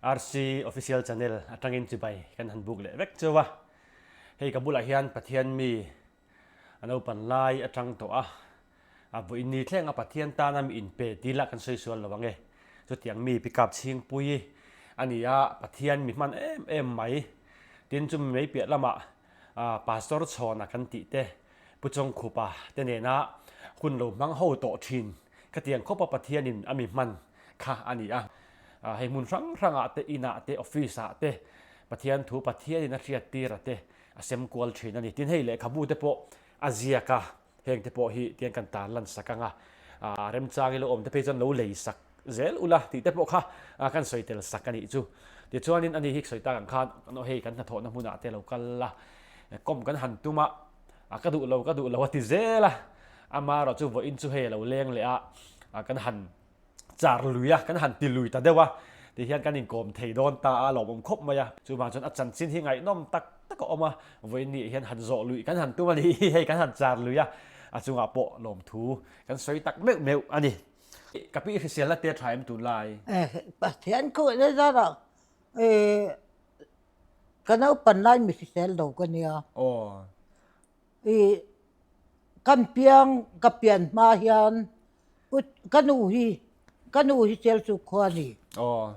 RC Official Channel atangin chibai kan han buk leh vek cheu a. Hei ka bulah hian Pathian mi a naupan lai atang tawh a, a vawiin ni thleng a Pathian tana mi inpe tih lah kan sawi sual lo ang e. Chutiang mi pick up chhingpui a ni a, Pathian mi hman em em mai. Tin chumi mai piah lamah Pastor Chhawna kan tih te, Pu Chawngkhupa te nena hun lo hmang ho tawh thin khatiang khawpa Pathianin a mi hman kha a ni a. Hei hmun hrang hrangah te, inah te, office ah te Pathian thu Pathianin a hriat tir a te a sem kual thin a ni. Tin hei lehkhabu te pawh a ziak a, heng te pawh hi tiang kan tan lan sak ang a, remchang i lo awm te phei chuan lo lei sak zel ula tih te pawh kha kan sawi tel sak a nih chu. Tichuanin ani hi sawi tak ang khan hei kan hnathawhna hmunah te lo kal a, kawm kan han tum a, ka duh lo ka duh lo a ti zel a, amaherawh chu vawiin chu hei a lo leng leh a, kan han char lui a, kan han ti lui ta deuh a, ti hian kan inkawm thei dawn ta a, lawmawm khawp mai a, chuvang chuan a chanchin hi ngaihnawm tak tak a awm a, vawiin ni hian han zawh luih kan han tum a ni hi hei kan han char lui a, a chungah pawh lawmthu kan sawi tak meuh meuh a ni. Ka pi hriselna te tha em tunlai? Pathian khuh le zarah ka naupan lai mi hrisel lo ka nia. Aw. I kan piang ka pian hma hian ka nu hi ka nu hi Sialsuk khua a ni. Aw.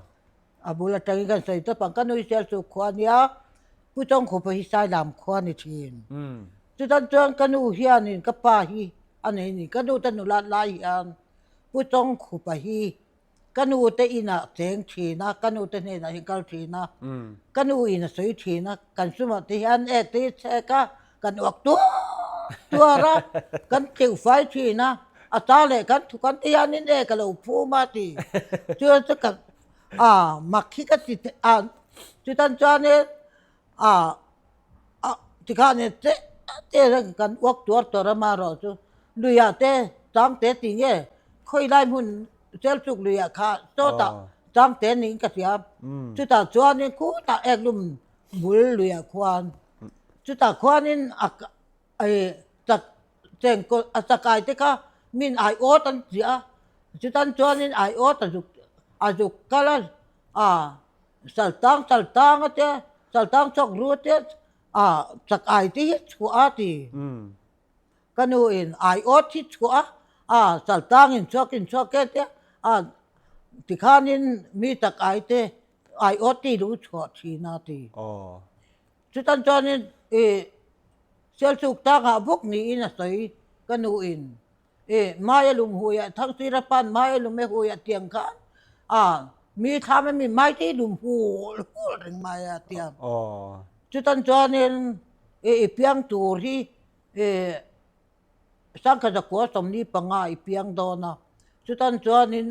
A bul atangin kan sawi tawp ang ka nu hi Sialsuk khua a nia Pu Chawngkhupa hi Sailam khua a ni thin. Chutan chuan ka nu hianin ka pa hi a nei ni ka nu te nulat lai hian Pu Chawngkhupa hi Ka nu te inah cheng thin a, ka nu te hnenah hi kal thin a, ka nu in a sawi thin a, kan sumah te hian ek te hi chhek a, kan uak tuar tuar a, kan tleuh fai thin a, a ta leh kan thu kan ti hianin ek a lo phum a ti. Chuan chu ka a mak hi ka ti a chutan chuanin a a tikhan in te te reng kan uak tuar tuar a marawh chu luiah te changte tih nge khawi lai hmun Chelchuk luiah kha sawtah changte niin ka hria chutah chuanin khutah eklum bul luiah khuan chutah khuanin a chak chengkawl a chakai te kha min aiawt an chiah a chutan chuanin aiawt a zuk a zuk kal a a saltang saltang a te saltang chawk ru a te a chakai te hi a chhuah a ti. Ka nu in aiawt hi chhuah a, a saltang in chhuak in chhuak e tia a tikhanin mi tak ai te aiawt ti lu chhuah thin a ti. Chutan chuanin i Sialchuk tangah bawk niin a sawi ka nu in i mai a lum hui ah Thangsira pan mai a lum e hui ah tiang khan a mi thlam a mi mai te hi lum hul hul reng mai a tia. Chutan chuanin i piang tur hi Sangkhat zakua 45 i piang dawn a, chutan chuanin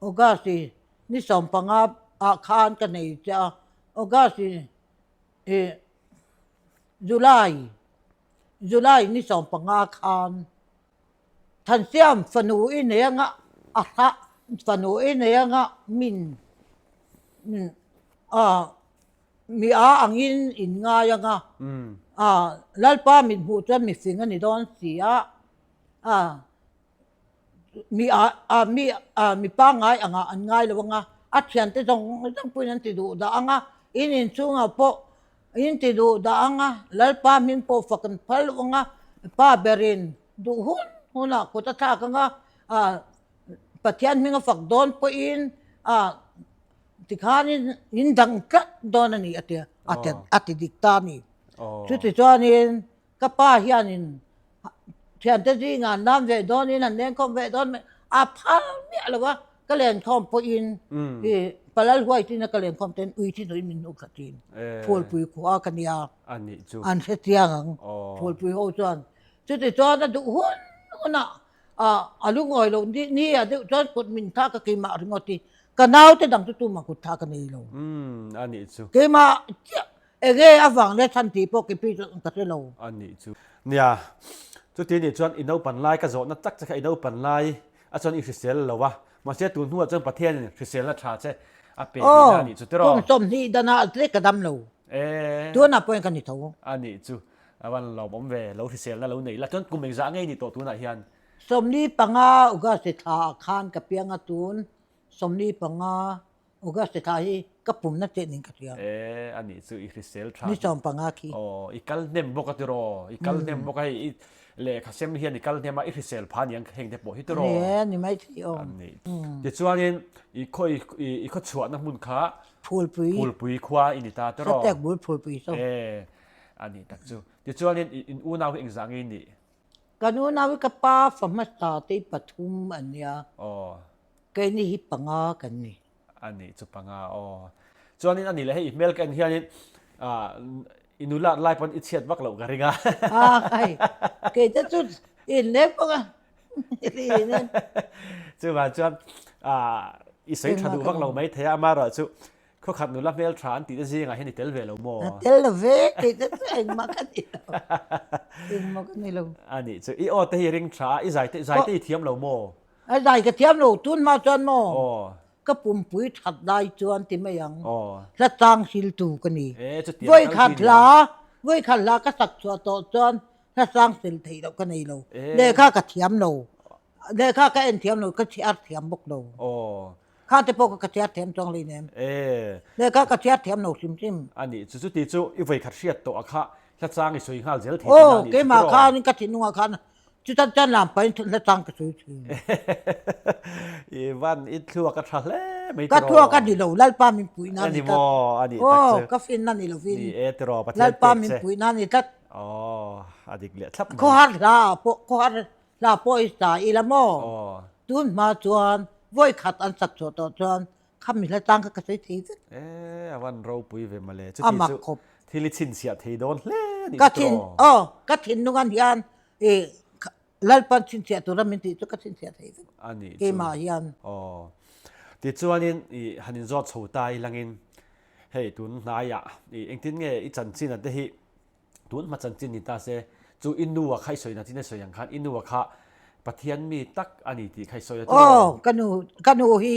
August i ni 15 ah khan ka nei che a, August i July July ni 15 khan Thansiam fanu i nei anga a hlah fanu i nei anga min a Mi a angin in ngai ang a, a Lalpa mit hmuh chuan mi fing a ni dawn si a, a mi a a mi a mi pangngai angah an ngai lo ang a, a thiante zawng zawng pawhin an ti duh dah ang a, in inchhungah pawh in ti duh dah ang a, Lalpa hming pawh fak an phal loh ang a, pa berin duh hun hunah kut a thlak ang a, a Pathian hming a fak dawn pawhin a Tikhanin in dang tlat dawn a ni a ti a, a ti dik ta a ni. Chutichuanin ka pa hianin thiante zingah an lam ve dawnin an lenkhawm ve dawn mai a phal miah lo a, ka lenkhawm pawhin i Palal huai tina ka lenkhawm ten ui thi hnuaiin min hnuk thla thin. Phulpui khua ka nia, an hre chiang ang phulpui ho chuan. Chutichuan a duh hun hunah a lungawi lo ni a deuh chuan kut min thlak a keimah ringawt hi ka naute dang chu tumah kut thlak a nei lo. Umm a nih chu. Keimah chiah enge avang leh chhan tih pawh kei phei chuan ka hre lo. A nih chu. Nia, chuti nih chuan i naupan lai ka zawhna tak che kha i naupan lai a chuan i hrisel lo a, mahse tun hnuah chuan Pathianin hriselna tha che a pe tihna a nih chu tiraw? Aw, kum 20 danah tlek ka dam lo. Ee. Tunah pawhin ka ni tho. A nih chu. A van lawmawm ve, lo hriselna lo nei la. Chuan kum engzah ngei ni tawh tunah hian? 45 August thla ah khan ka piang a tun 45 August thla hi. Ka pumna teh ning ka hria. E, a nih chu i hrisel tha. Ni 15 khi. Aw, i kal hnem bawk a tiraw? I kal hnem bawk a hei i lehkha sem hian i kal hnem a, i hrisel pha aniang heng te pawh hi tiraw? Ni e, ni mai thei awm. An ni. Tichuanin i khaw i khaw chhuahna hmun kha Phulpui. Phulpui khua i ni ta tiraw? Satek bul Phulpui saw. E, a nih tak chu. Tichuanin i in unau hi engzah nge i nih? Kan unau hi ka pa fa hmasa te hi pathum an nia. Aw. Keini hi panga kan ni. A nih chu panga aw. Chuanin a nih leh hei i hmel ka en hianin ah i nulat lai pawn i chhiat vak loh ka ring a. Ah hei kei te chu in lek bawk a in en. Chuvang chuan ah i sawi tha duh vak lo mai thei a amaherawh chu khawkhat nula hmel tha an tih te zingah hian i tel ve lo maw? Tel lo ve kei te chu engmah ka ni lo engmah ka ni lo. A nih chu i aw te hi ring tha a i zai te zai te i thiam lo maw? A zai ka thiam lo, tun hma chuan maw ka pumpui that lai chuan ti mai ang, hla chang siltu ka ni. Vawikhat hla, vawikhat hla ka sak chhuah tawh chuan hla chang sil theih loh ka nei lo. Lehkha ka thiam lo, lehkha ka en thiam lo, ka chhiar thiam bawk lo. Kha te pawh ka chhiar thiam chuang hleinem. Lehkha ka chhiar thiam lo hrim hrim. A nih chu, chuti chu i vawikhat hriat tawh a kha hla chang i sawi nghal zel thei tihna a nih chu tiraw? Aw, keimah khan ka thinlungah khan Chutan chuan lam pahin thutna chang ka sawi thin. I van i thluak a tha hle mai tiraw. Ka thluak a ni lo, Lalpa min puihna a ni tlat. Ani maw, a nih tak chu. Aw, ka finna ni lovin. Ni e tiraw, Pathian pek che. Lalpa min puihna a ni tlat. Aw, a dik leh thlap mai. Khawhar hla ah pawh, khawhar hla pawh i sa ila maw? Aw. Tun hma chuan vawi khat an sak chhuah tawh chuan khami hla chang kha ka sawi thei vek. E, a van ropui ve mawle. A mak khawp. Thil i chhinchhiah thei dawn hle a nih Ka chu thin, tiraw? aw, ka thinlungan hian i Lalpan chhinchhiah tura min tih chu ka chhinchhiah thei vek. A nih chu. Keimah hian. Aw. Tichuanin i han inzawt chho ta i langin hei tun hnaiah i engtin nge i chanchin a te hi tun hma chanchin ni ta se chu i nu a kha i sawi na chin a sawi ang khan i nu a kha Pathian mi tak a ni tih kha i sawi a tiraw? Aw, ka nu, ka nu hi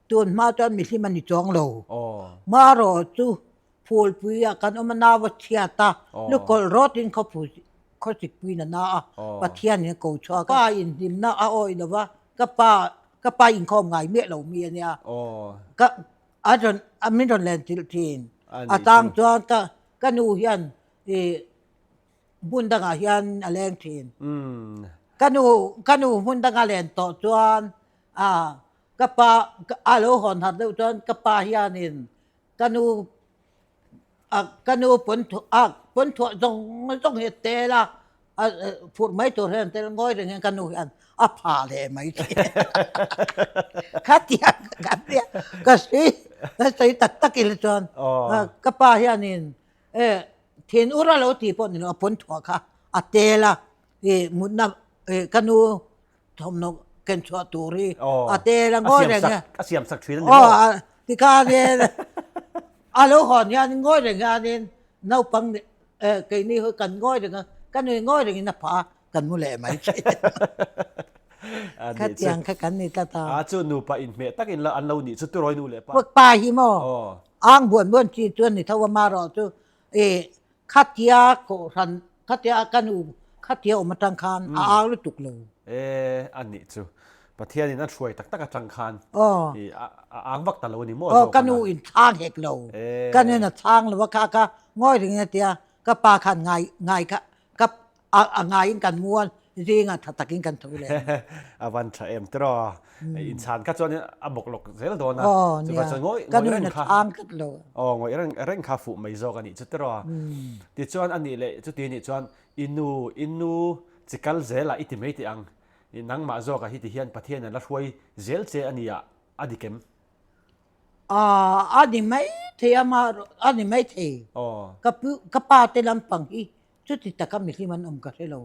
tun hma chuan mihlim a ni chuang lo. Aw. Marawh chu Phulpui ah kan awm a nau a chhiat a, lukawlh rawt in khawpui khawsikpui in a na a, Pathian in a ko chhuak a. Pa in hlimna a awih lo va, ka pa ka pa inkhawm ngai miah lo mi a nia. Ka a rawn min rawn len chilh thin. A tang chuan ka ka nu hian ih hmun dangah hian a leng thin. Ka nu ka nu hmun danga len tawh chuan a ka pa a lo hawn harh deuh chuan ka pa hianin Ka nu ka nu pawn a pawn thuah zawng zawng hi a tel a, a phurh mai tur hian tel ngawi reng hian ka nu hian a pha leh mai thin. Khatiang ka nia ka sawi ka sawi tak tak ila chuan ka pa hianin e thin ur a lo tih pawh ni lo a pawn thuah kha a tel a ih mutna ih ka nu thawmhnaw ken chhuah tur hi a tel a ngawi reng a. A siam sak thin a ni maw? Aw, tikhanin a lo hawn hian ngawi reng hianin naupang keini hi kan ngawi reng a, ka nui ngawi rengin a phah a, kan mu leh mai thin. Khatiang kha kan ni tlat a. A chu nupa inhmeh takin la an lo nih chu turawi nu leh pa. Pa hi maw? Ang buan buan chi chu a ni tho a, marawh chu Khatia kohhran, khatia ka nu khatia awm atang khan a au lutuk lo. E, a nih chu. Pathianin a hruai tak tak atang khan i a ang vak ta lo a ni maw zawk? Aw, ka nu in chhang hek lo. Ka nu in a chhang lo a, kha kha ngawi rengin a tia, ka pa khan ngai ngai kha ka a ngaiin kan mu a, zingah tha takin kan tho leh. A van tha em tiraw? Inchhan kha chuan a bawk lawk zel dawn a. Aw nia, ka nu in a chhang tlat lo. Aw ngawih reng reng kha fuh mai zawk a nih chu tiraw? Tichuan a nih leh chuti nih chuan i nu i nu chi kal zelah i ti mai teh ang. Nangmah zawkah hi ti hian Pathian a la hruai zel che a nia, a dik em? A ni mai thei a, a ni mai thei. Ka pu ka pa te lampang hi Chuti taka mihlim an awm ka hre lo.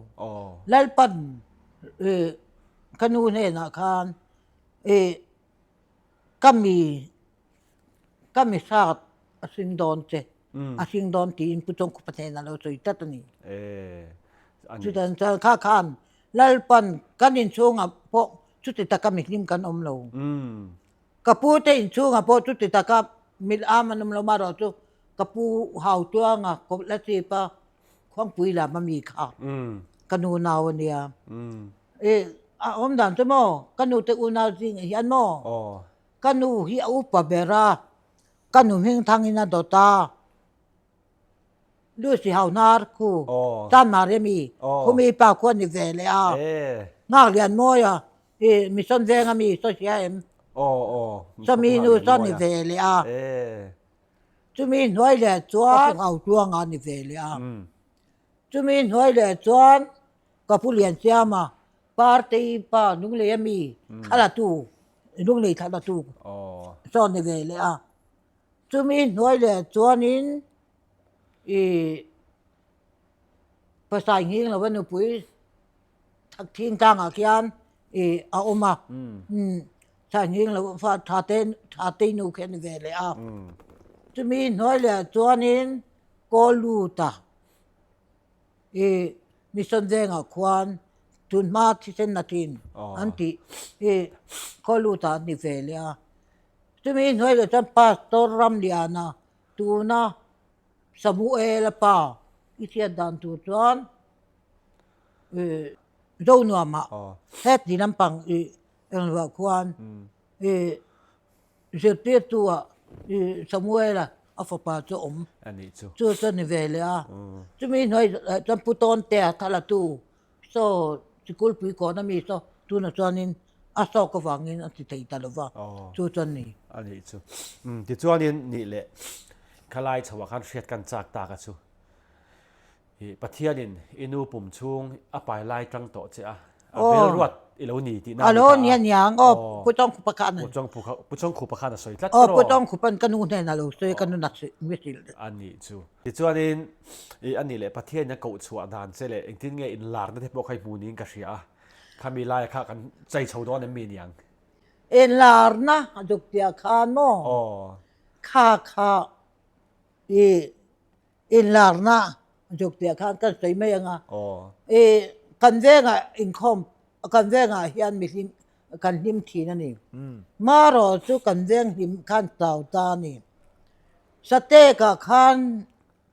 Lalpan ka nu hnenah khan ka mi ka mi hrat a hring dawn che, a hring dawn tiin Pu Chawngkhupa hnenah a lo sawi tlat a ni. Chutiang chuan kha khan Lalpan kan inchhungah pawh chuti taka mihlim kan awm lo. Ka pu te inchhungah pawh chuti taka mil am an awm lo marawh chu ka pu hau tuanga kawp la chip a khuangpui lam a mi kha ka nu nau a nia. I a awm dan chu maw ka nu te unau zingah hian maw ka nu hi a upa ber a. Ka nu hming thangin a dawt a, Lucy Hauhnar khu Chanmar emi khumi pa khu a ni ve leh a, Nghaklianmawia i Mission venga mi saw hria em? Sawmi nu saw a ni ve leh a, chumi hnuai leh chuan Hautuanga a ni ve leh a, chumi hnuai leh chuan ka pu Liansiama Partei pa Lunglei a mi thlalatu, Lunglei thlalatu saw a ni ve leh a. Chumi hnuai leh chuanin ih Pasai nghing lova nupui Thakthing tlangah khian ih a awm a, Sai nghing lo fa Thate Thatei nu khi a ni ve leh a. Chumi hnuai leh chuanin Kawluta. I Mission vengah khuan tunhma thisen na thin an tih i khaw lutah an ni ve leh a. Chumi hnuai leh chuan Pastor Ramliana tuna Samuela pa i hriat dan tur chuan i Zonuamah heti lampang i engluah khuan i Zirtirtu-ah Samuela a fapa chu a awm. Chu chu a ni ve leh a. Chumi hnuai chuan Pu Tawntea thalatu saw sikulpui kawn a mi saw tunah chuanin a sawk avangin a ti thei ta lo va, chu chu a ni. A nih chu. Tichuanin nih leh khalai chhoah khan hriat kan chak tak a chu. I Pathianin i nu pum chhung a pai lai tang tawh che a, a bel ruat i lo ni tihna a ni ta a. A lo ni a niang, aw Pu Chawngkhupa khan a. Pu Chawngkhupa khan a sawi tlat tawh. Aw Pu Chawngkhupa'n ka nu hnenah a lo sawi a, ka nu na mi hrilh. A nih chu. Tichuanin i a nih leh Pathianin a koh chhuah dan che leh engtin nge inlarna te pawh kha i hmu niin ka hria a, khami laia kha kan chei chho dawn em mi niang? Inlarna a duk piah khan maw? Aw. Kha kha i Inlarna zuk piah khan kan sawi mai ang a, i kan vengah inkhawm kan vengah hian mi hlim kan hlim thin a ni. Marawh chu kan veng hlim khan chau ta a ni. Satekah khan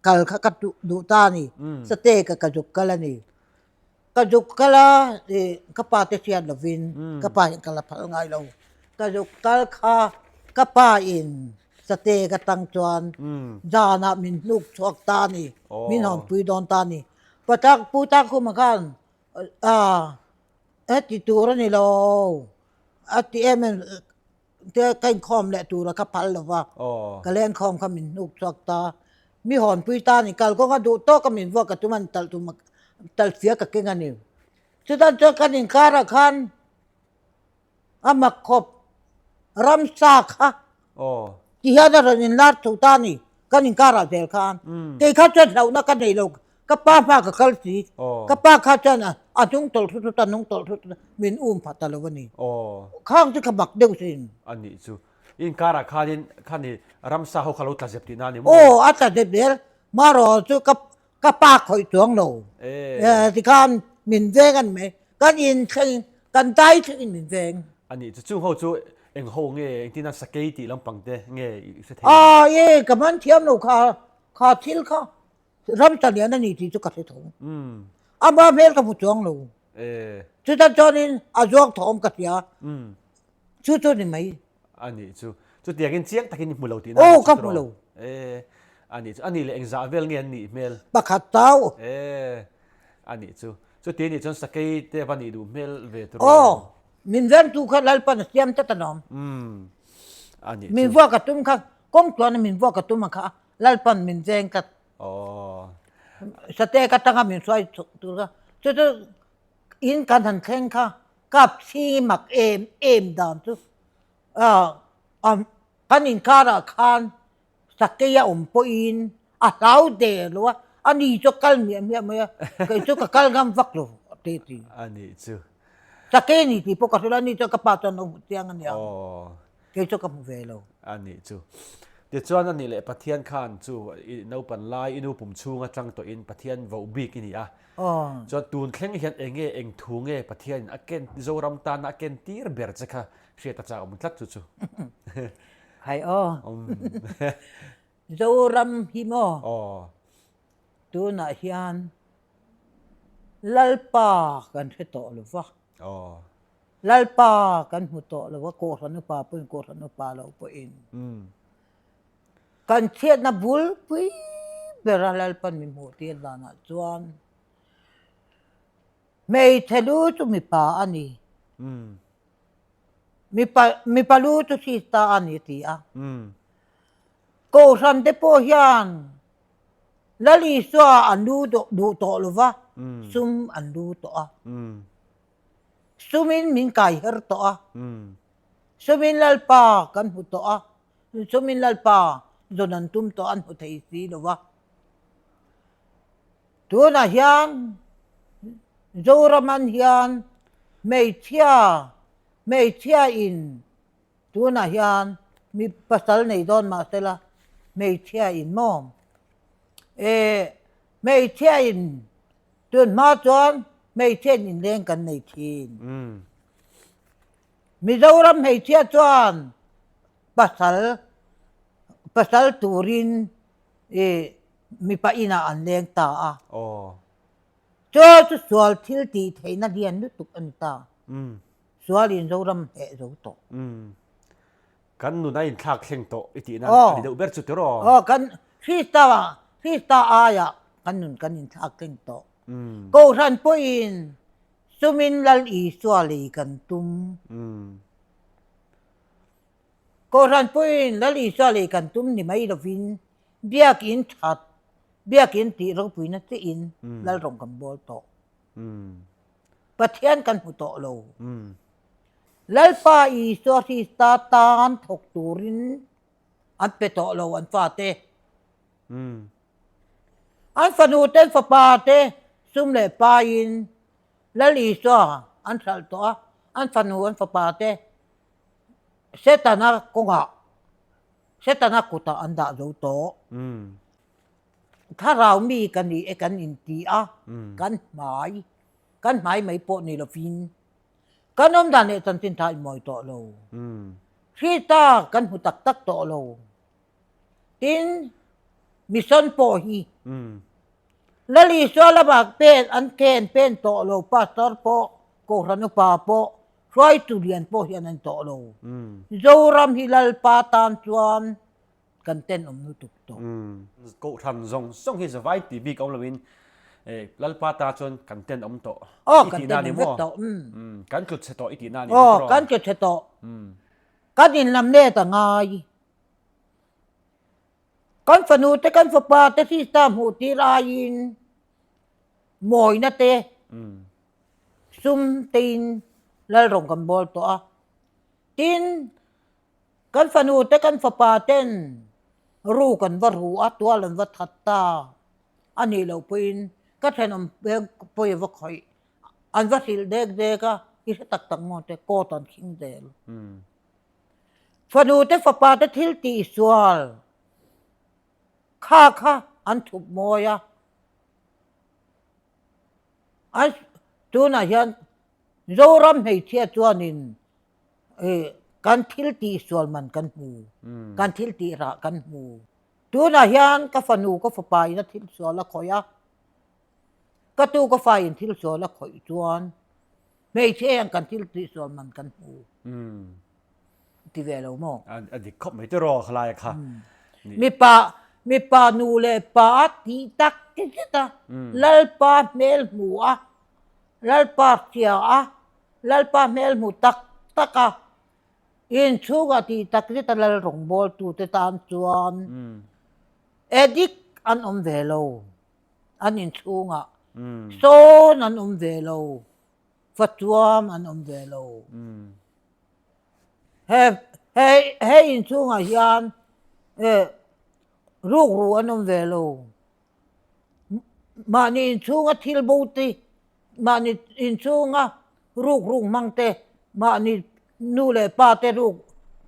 kal kha ka duh ta a ni, Satekah ka zuk kal a ni. Ka zuk kal a, ih ka pa te hriat lovin ka pa in ka la phal ngai lo. Ka zuk kal kha ka pa in sate ka tang chuan zanah min hnuk chhuak ta a ni, min hawnpui dawn ta a ni. Patak Pu Tangkhuma khan ah heti tur a ni lo a ti em em. Te ka inkhawm leh tura ka phal lo va, ka lengkhawm kha min hnuk chhuak ta. Mi hawnpui ta ni, kalkawnga duh tawka min vuak ka tum a ni, talh tum talh fia ka keng a ni. Chutan chuan kan inkarah khan a mak khawp ramsa kha ti hian a rawn inlar chho ta a ni, kan inkarah zel khan. Kei kha chuan hlauhna ka nei lo, Ka pa hma ka kal si. Ka pa kha chuan a hnung tawlh thut thut a, hnung tawlh thut thut a, min um phat ta lo a ni. Khang chu ka mak deuh sin. A nih chu. I inkarah khanin khani ramsa ho kha lo tla zep tihna a ni maw? Aw, a tla zep zel. Marawh chu ka ka pa khawih chuang lo. Tikhan min veng a ni mai. Kan in thlengin, kan dai thlengin min veng. A nih chu. Chung ho chu eng ho nge, engtin a sakei tih lampang te nge i hre thei? Aw, e, ka man thiam lo kha, kha thil kha. Ram talian a ni tih chu ka hre tho. Ama hmel ka hmu chuang lo. Chutan chuanin a zuang thawm ka hria. Chu chu ni mai. A nih chu. Chutiangin chiang takin i hmu lo tihna a nih chu. Aw ka hmu lo. A nih chu. A nih leh engzah vel nge an nih hmel? Pakhat tau. A nih chu. Chuti nih chuan sakei te va nih duh hmel ve tur. Aw min vengtu kha Lalpan a siam tlat alawm. A nih chu. Min vuak a tum kha kawng chuan min vuak a tum a kha. Lalpan min veng tlat. Sate ka tanga min hruai chhuk tur kha. Chu chu in kan han thleng kha kap chhing i mak em em dan chu kan inkarah khan sakei a awm pawhin a hlau der lo a, ani chu a kal miah miah mai a, kei chu ka kal ngam vak lo a ti ti. A nih chu. Sakei a ni tih pawh ka hre lo, ani chuan ka pa chuan a lo hmu chiang a nia. Kei chu ka hmu ve lo. A nih chu. Tichuan a nih leh Pathian khan chu i naupan lai i nu pum chhung atang tawhin Pathian voh bik i ni a. Chuan tun thleng hian eng nge eng thu nge Pathianin a ken Zoram tana a ken tir ber che kha hriat a chak awm tlat chu chu. Hai aw. Zoram hi maw? Tunah hian Lalpa kan hre tawh lo va. Lalpa kan hmu tawh lo a, Kohhran upa pawhin Kohhran upa lo pawhin. Kan chhiatna bulpui bera Lalpan min hmuh tir danah chuan hmeichhe lu chu mipa a ni. Mipa mipa lu chu Krista a ni a ti a. Kohhran te pawh hian Lal Isua an lu duh tawh lo va, sum an lu tawh a. Sumin min kai her tawh a. Sumin Lalpa kan hmu tawh a. Sumin Lalpa zawn an tum tawh an hmu thei si lo va. Tunah hian Zoraman hian hmeichhia hmeichhia in tunah hian mi pasal nei dawn mah sela hmeichhia in maw eh hmeichhia in tun hma chuan hmeichhia in inleng kan nei thin. Mizoram hmeichhia chuan pasal pasal turin ih mipa inah an leng ta a. Chu chu sual thil tih theihna lian lutuk a ni ta. Sualin Zoram hneh zo tawh. Kan nun a inthlak thleng tawh i tihna a ni deuh ber chu tiraw? Aw kan Krista Krista aiah kan nun kan inthlak thleng tawh. Kohhran pawhin Sumin Lal Isua lei kan tum. Kohhran pawhin Lal Isua lei kan tum ni mai lovin Biakin that, Biakin tih ropuina chiahin Lal rawng kan bawl tawh. Pathian kan hmu tawh lo. Lalpa Isua Krista tan thawk turin an pe tawh lo an fate. An fanu te an fapa te sum leh paiin Lal Isua an hralh tawh a, an fanu an fapa te Setana kawngah, Setana kutah an dah zo tawh. Thlarau mi ka ni e kan inti a, kan hmai, kan hmai mai pawh ni lovin kan awm dan leh chanchin tha inmawi tawh lo. Krista kan hmu tak tak tawh lo. Tin, mission pawh hi Lal Isua lamah pen an ken pen tawh lo, pastor pawh, kohhran upa pawh, hruaitu lian pawh hian an tawh lo. Zoram hi Lalpa tan chuan kan tenawm lutuk tawh. Kohhran zawng zawng hi zavai tih bik awm loin Lalpa ta chuan kan tenawm tawh i tihna a ni maw? Kan tlu chhe tawh i tihna a ni. Aw, kan tlu chhe tawh. Kan inlam let a ngai. Kan fanu te kan fapa te Krista hmuh tir aiin mawina te sum tein Lalrawng kan bawl tawh a. Tin, kan fanu te kan fapa ten ruk an va ru a, tual an va that ta a nih loh pawhin ka thenawm peng pawi a va khawih, an va hrilh dek dek a, i hre tak tak maw te court an khing zel. Fanu te fapa te thil tih sual kha kha an thup mawi a, an tunah hian Zoram hmeichhia chuanin kan thil tih sual man kan hmu, kan thil tih rah kan hmu. Tunah hian ka fanu ka fapa in a thil sual a khawih a, ka tu ka fa in thil sual a khawih chuan Hmeichhe hian kan thil tihsual man kan hmu ti ve lo maw? A dik khawp mai tiraw khalai a kha. Mipa mipa nu leh pa a tih tak ti zet a, Lalpa hmel hmu a, Lalpa hria a, Lalpa hmel hmu tak tak a, inchhungah tih tak zet a lal rawngbawltute tan chuan addict an awm ve lo. An inchhungah sawn an awm ve lo, fachuam an awm ve lo. He he he inchhungah hian eh rukru an awm ve lo. Mahni inchhunga thil bo te, mahni inchhunga rukruk hmang te, mahni nu leh pa te ruk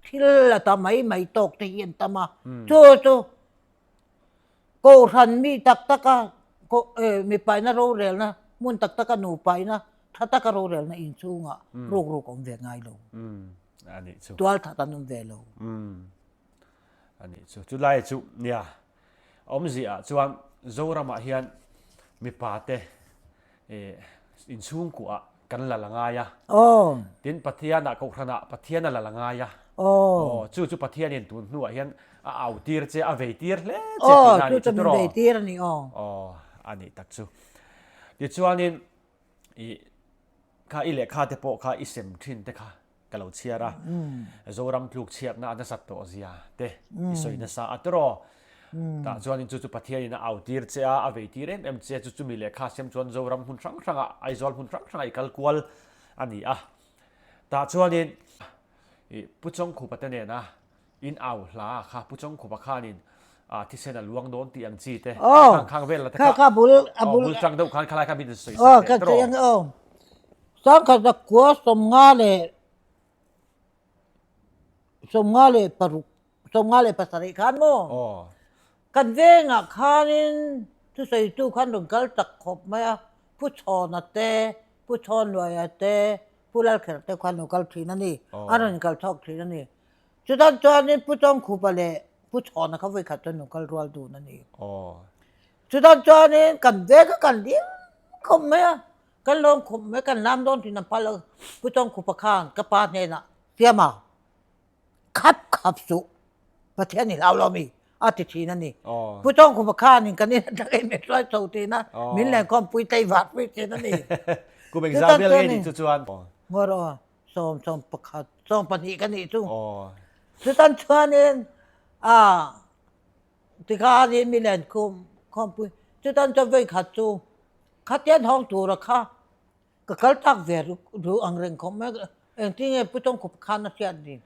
thil la ta mai mai tawk te hi an tam a. Chu chu Kohhran mi tak taka mipaina rorelna hmun tak taka nupaina tha taka rorelna inchhungah rukruk a awm ve ngai lo. Tual that an awm ve lo. Anih chu. Chulai chu nia awmziah chuan Zoramah hian mipa te inchhungkuah kan la la ngai a. Tin Pathianah Kohhranah Pathian a la la ngai a. Aw. Chu chu Pathianin tun hnuah hian a au tir che, a vei tir hle che tihna a nih chu tiraw? Aw, chu chu min vei tir a ni aw. Aw, a nih tak chu. Tichuanin i kha i lehkha te pawh kha i sem thin te kha ka lo chhiar a. Zoram tluk chhiatna a nasat tawh zia te i sawi nasa a tiraw? Tah chuanin chu chu Pathianin a au tir che a, a vei tir em em che chu chumi lehkha sem chuan Zoram hmun hrang hrangah, Aizawl hmun hrang hrangah i kal kual a ni a. Tah chuanin i Pu Chawngkhupa te nena in au hla kha Pu Chawngkhupa khanin a thisen a luang dawn tih ang chi te khang khang vel la te kha bul tang deuh khan khalai kha min sawi sak teh tawh. Sangkhat zakua 56 56 57 khan maw kan vengah khanin thusawitu khan rawn kal tak khawp mai a, Pu Chhawna te, Pu Chhawnluaia te, Pu Lalkherh te khan rawn kal thin a ni, a rawn kal chhuak thin a ni. Chutan chuanin Pu Chawngkhupa leh Pu Chhawna kha vawikhat chuan rawn kal rual dun a ni. Chutan chuanin kan veng kha kan ding khawp mai a, kan lawm khawp mai, kan lam dawn thin ang phal a, Pu Chawngkhupa khan ka pa hnenah, Siama, Khap khap suh, Pathian i hlau lo mi? a ti thin a ni. Pu Chawngkhupa khanin kan in atang in min hruai chho thin a, min lenkhawmpui tlei vak pui thin a ni. Kum engzah vel nge nih chu chuan? Ngaw rawh, sawm sawm pakhat, sawm pahnih ka nih chu. Chutan chuanin a tikhanin min lenkhawmpui, chutan chuan vawikhat chu khatian hawng tura kha Ka kal tak ve duh ang reng khawp mai a, engtin nge Pu Chawngkhup khan a hriat ni?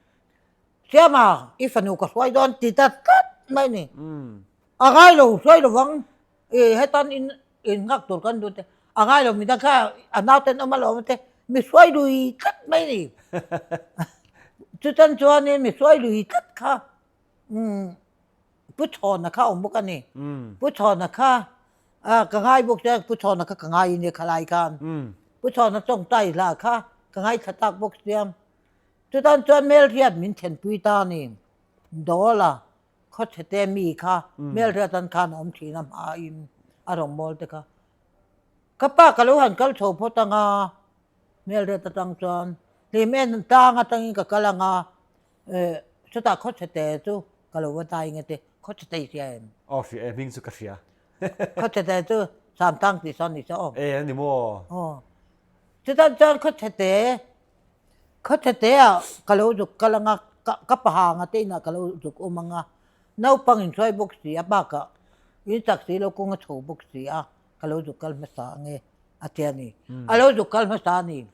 Siama, i fanu ka hruai dawn ti ta tlat mai ni. A ngai lo, hruai lo vang, i hetan in in nghak tur kan duh te, a ngai lo midang kha a nauten awm alawm te, mi hruai lui tlat mai ni. Chutan chuanin mi hruai lui tlat kha Pu Chhawna kha awm bawk a ni. Pu Chhawna kha ka ngai bawk sia, Pu Chhawna kha ka ngai nia khalai khan. Pu Chhawna tawngtai hla kha ka ngaithla tak bawk sia. Chutan chuan Melriat min thlenpui ta a ni. Dawla khawchhete mi kha Melriat an khan a awm thin a hmain a rawngbâwl te kha. Ka pa ka lo han kal chho phawt ang a, Melriat atang chuan hlim en tlang atangin ka kal ang a, Chutah khawchhete chu ka lo va dai nge te, khawchhete i hria em? Aw hria e, hming chu ka hria. Khawchhete chu Samtang tih sawn ni saw aw. E a ni maw? Aw. Chutah chuan khawchhete, khawchhete ah ka lo zuk kal anga, ka pahanga te inah ka lo zuk awm anga, naupang in hruai bawk si a, bakah in chak si lo kawng a chho bawk si a, ka lo zuk kal hmasa ange a ti a ni. A lo zuk kal hmasa a ni.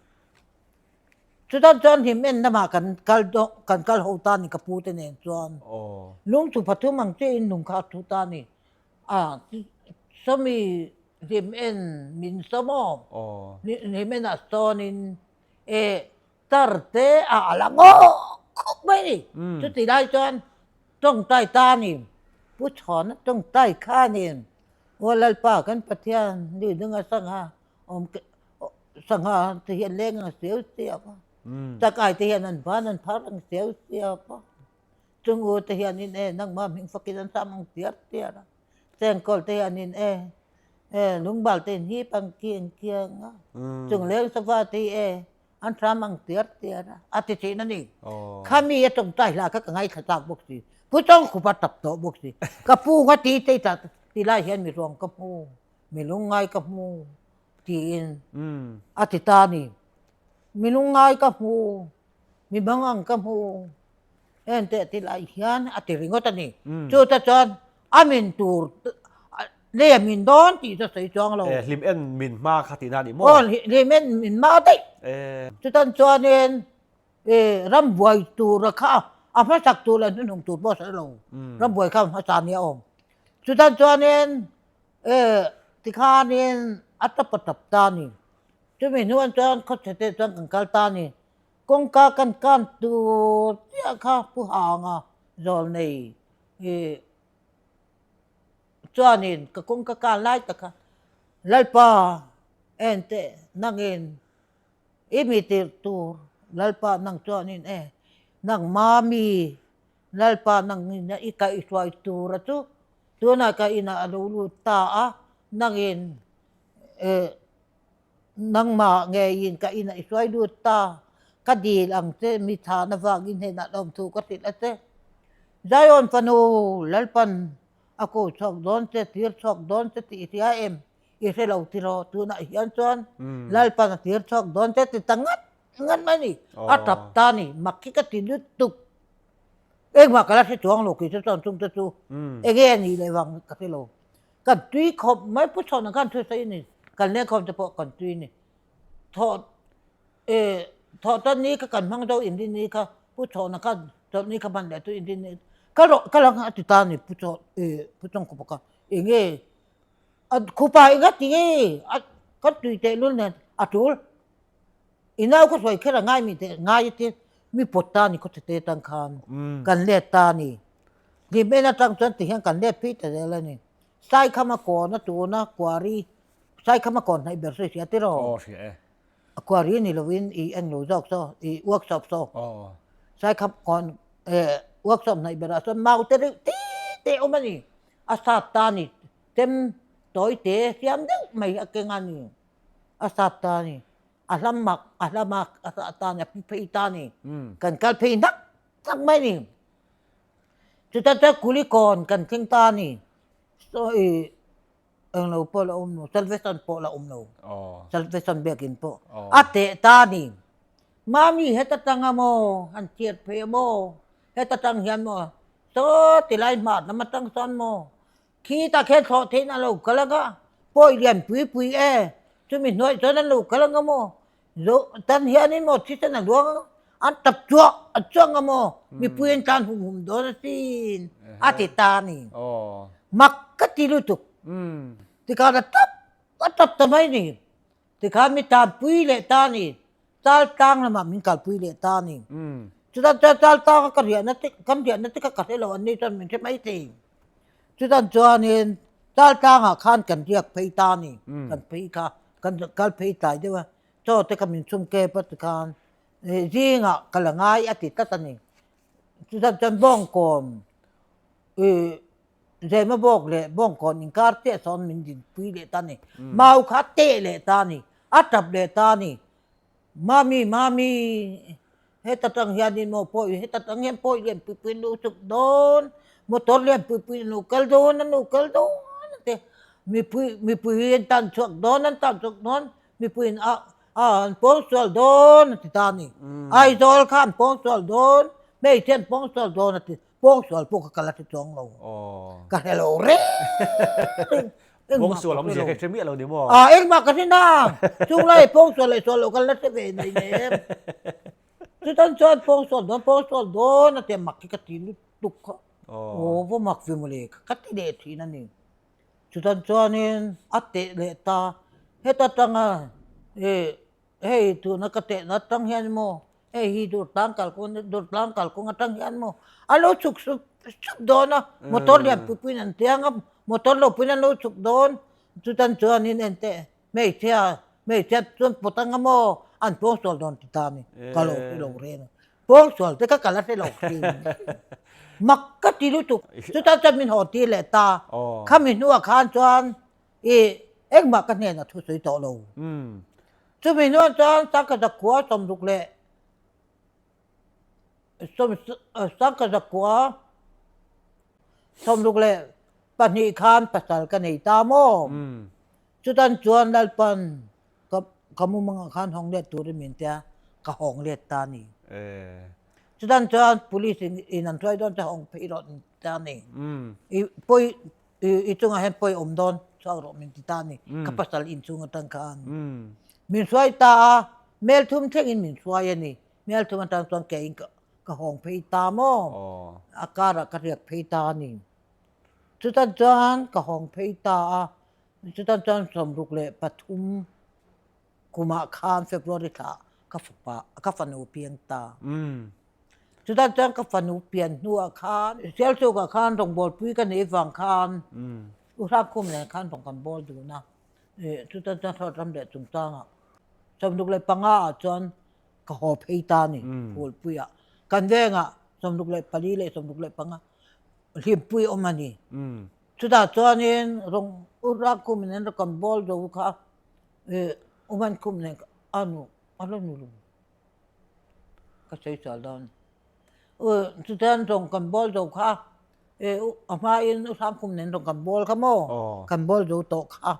Chutan chuan hlim en lamah kan kal dawn kan kal ho ta ni ka pu te nen chuan lung chu pathum ang chiah in lung kha a thu ta ni a sawmi hlim en min sawm aw hlim en ah sawn in e tar te a a la ngawk khawp mai ni chuti lai chuan tawngtai ta ni pu chhawna tawngtai khanin aw Lalpa kan Pathian ni ding a sangha awm Sangha te hian leng ang siau siau a, chakai te hian an ban an phar ang siau siau a, chung u te hianin e nangmah hming fakin an sam ang tiar tiar a, chengkawl te hianin e e lungbal te in hip ang kiang kiang a, chung leng sava te hi e an hram ang tiar tiar a, a ti thin a ni. Khami a tawngtai hla kha ka ngaithla tak bawk si, Pu Chawngkhupa tap tawh bawk si, ka pu nga ti te ti lai hian mi ruang ka hmu, mi lungngai ka hmu. Tiin a ti ta a ni. Mi lungngai ka hmu, mi mangang ka hmu, enteh ti lai hian a ti ringawt a ni. Chu ta chuan a min tur lei a min dawn tih chu a sawi chuang lo. Hlim en min hma kha tihna a ni maw? Aw, hlim en min hma daih. Chutan chuanin rambuai tura kha a hmasak tur leh hnuhnung tur pawh a sawi lo. Rambuai kha a hmasa nia awm. Chutan chuanin E, tikhanin a tap a tap ta a ni. Chumi hnuan chuan khawchhete chuan kan kal ta a ni. Kawngka kan kan tur chiah kha Pu Hanga zawlnei i chuanin ka kawngka kan lai tak kha, Lalpa, enteh nangin i mi tirh tur, Lalpa nang chuanin e, nangma mi Lalpa nangin i kaihhruai tura chu tunah ka inah a lo lut ta a, nangin eh nangmah ngeiin ka inah i hruai lut ta. Ka dil ang che, mi thahna vangin hnenah lawmthu ka hrilh a che. Zion fanu, Lalpan a ko chhuak dawn che, tir chhuak dawn che tih i hria em? I hre lo tiraw? Tunah hian chuan Lalpan a tir chhuak dawn che ti ta ngat ngat mai a ni. A tap ta a ni. Mak hi ka ti lutuk. Engmah ka la hre chuang lo kei chu chuan chungte chu enge a nih leh vang ka hre lo. Kan tui khawp mai pu chhawn ang khan thu sawi a ni. Kan lengkhawm te pawh kan tui a ni. Thawh e thawh tan ni kha kan hmang zo inrin ni kha pu chhawna khan chawlh ni kha hman leh chu inrin ni ka rawh ka lang a ti ta a ni pu chhaw e pu chawngkhupa kha enge a khupa enga ti nge a kan tui teh lul nen a tul i nau kha hruai kher a ngai mi teh ngai a tia mi pawt ta a ni khaw chhe te tang khan kan let ta a ni hlim en atang chuan tihian kan let phei ta zel a ni Saikhama kawna tuna kuari Saikhama kawn hnaih ber sawi hria tiraw? Aw hria e. A kuari ni lovin i en lo zawk saw, i workshop saw. Aw. Saikham kawn eh workshop hnaih berah sawn mau te reuh te te awm a ni. A sat ta a ni. Chem tawi te siam deuh mai a keng a ni. A sat ta a ni. A hlam mak, a hlam a a sah ta a ni, a pu phei ta a ni. Kan kal phei hnak hnak mai a ni. Chutah chuan Kulikawn kan thleng ta a ni. Saw i Englo pawh la awm lo, Salvation pawh la awm lo. Salvation biakin pawh a teh ta a ni. Mami heta tanga maw han chhiat phei a maw, heta tang hian maw saw tilai hmar lam atang sawn maw khitah khian thlawh theihin a lo kal ang a, pawi lian pui pui e, chumi hnuaih chuan an lo kal ang a maw, Zo tan hianin maw thisen a luang a, an tap chuah a chuang a maw, mipui an tlan hum hum dawn asin a ti ta a ni. Mak ka ti lutuk. Tikhan a tap a tap ta mai ni. Tikhan mi tanpui leh ta a ni. Chal tlang lamah min kalpui leh ta a ni. Chutan chuan chal tlang a ka riahna te kan riahna te kha ka hre lo an ni chuan min hre mai thei. Chutan chuanin chal tlangah khan kan riak phei ta a ni. Kan phei kha Kan kal phei tlai deuh a, chaw te kha min chhum kep a tikhan zingah ka la ngai a ti tlat a ni. Chutan chuan bawngkawn ih Zema bawk leh bawngkawn inkar chiah sawn min dinpui leh ta a ni. Mau kha a teh leh ta a ni, a tap leh ta a ni. Mami, mami, heta tang hianin maw pawi, heta tang hian pawi lian pui pui an lo chuk dawn, motor lian pui pui an lo kal dawn, an lo kal dawn a ti. Mipui, mipui hi an tan chhuak dawn, an tan chhuak dawn, mipuiin a, a an pawngsual dawn a ti ta a ni. Aizawl kha an pawngsual dawn, hmeichhe an pawngsual dawn a ti. Pawngsual pawh ka kal a ti chuang lo. Ka hre lo reng reng. Pawngsual awmzia ka hre miah lo ni maw? Ah, engmah ka hre na. Chunglai pawngsual leh sual lo ka la hre ve nei nem. Chutan chuan pawngsual dawn, pawngsual dawn a tia mak hi ka ti lutuk kha. Aw, va mak ve mawle ka ti leh thin a ni. Chutan chuanin a teh leh ta. Heta tanga eh Hei tuna ka tehna atang hian maw, hei hi Durtlang kalkawng Durtlang kalkawng atang hian maw a lo chhuk sup sup dawn a, motor lian pui puiin an tiang a, motor lo puiin an lo chhuk dawn, chutan chuanin enteh hmeichhia hmeichhia chuan pawt anga maw an pawngsual dawn ti ta a ni, ka lo hre lo reng a, pawngsual te kha ka la hre lo hrim mak ka ti lutuk, chutan chuan min haw tir leh ta, khami hnuah khan chuan I engmah ka hnenah thu sawi tawh lo. Chumi hnuah chuan Sangkhaza khua 60 leh Sangkhaza khua 62 khan pasal ka nei ta maw? Chutan chuan Lalpan ka ka mumangah khan hawng let turin min tia ka hawng let ta a ni. Chutan chuan police in an hruai dawn che hawng phei rawh min ti ta a ni. I pawi I chungah hian pawi awm dawn chhuak rawh min ti ta a ni. Ka pasal inchhung atang khan min hruai ta a, mel thum thlengin min hruai a ni. Mel thum atang chuan keiin ka hawng phei ta maw? A karah ka riak phei ta a ni. Chutan chuan ka hawng phei ta a, chutan chuan 63 kumah khan February thla ka fapa ka fanu piang ta. Chutah chuan ka fanu pian hnuah khan Sialchukah khan rawngbawlpui ka neih vang khan U Hrangkhum nen khan rawn kan bawl dun a, chutah chuan Thawt ram leh chungchangah 65 ah chuan ka haw phei ta a ni Phulpuiah. Kan vengah 64 leh 65 hlimpui awm a ni. Chutah chuanin rawn U Hrangkhum nen rawn kan bawl zo kha U Mankhum nen a nu a la nu lo. Ka sawi sual dawn. Chuchuan rawng kan bawl zo kha a hmain u Hrangkhum nen rawng kan bawl kha maw? Kan bawl zo tawh kha.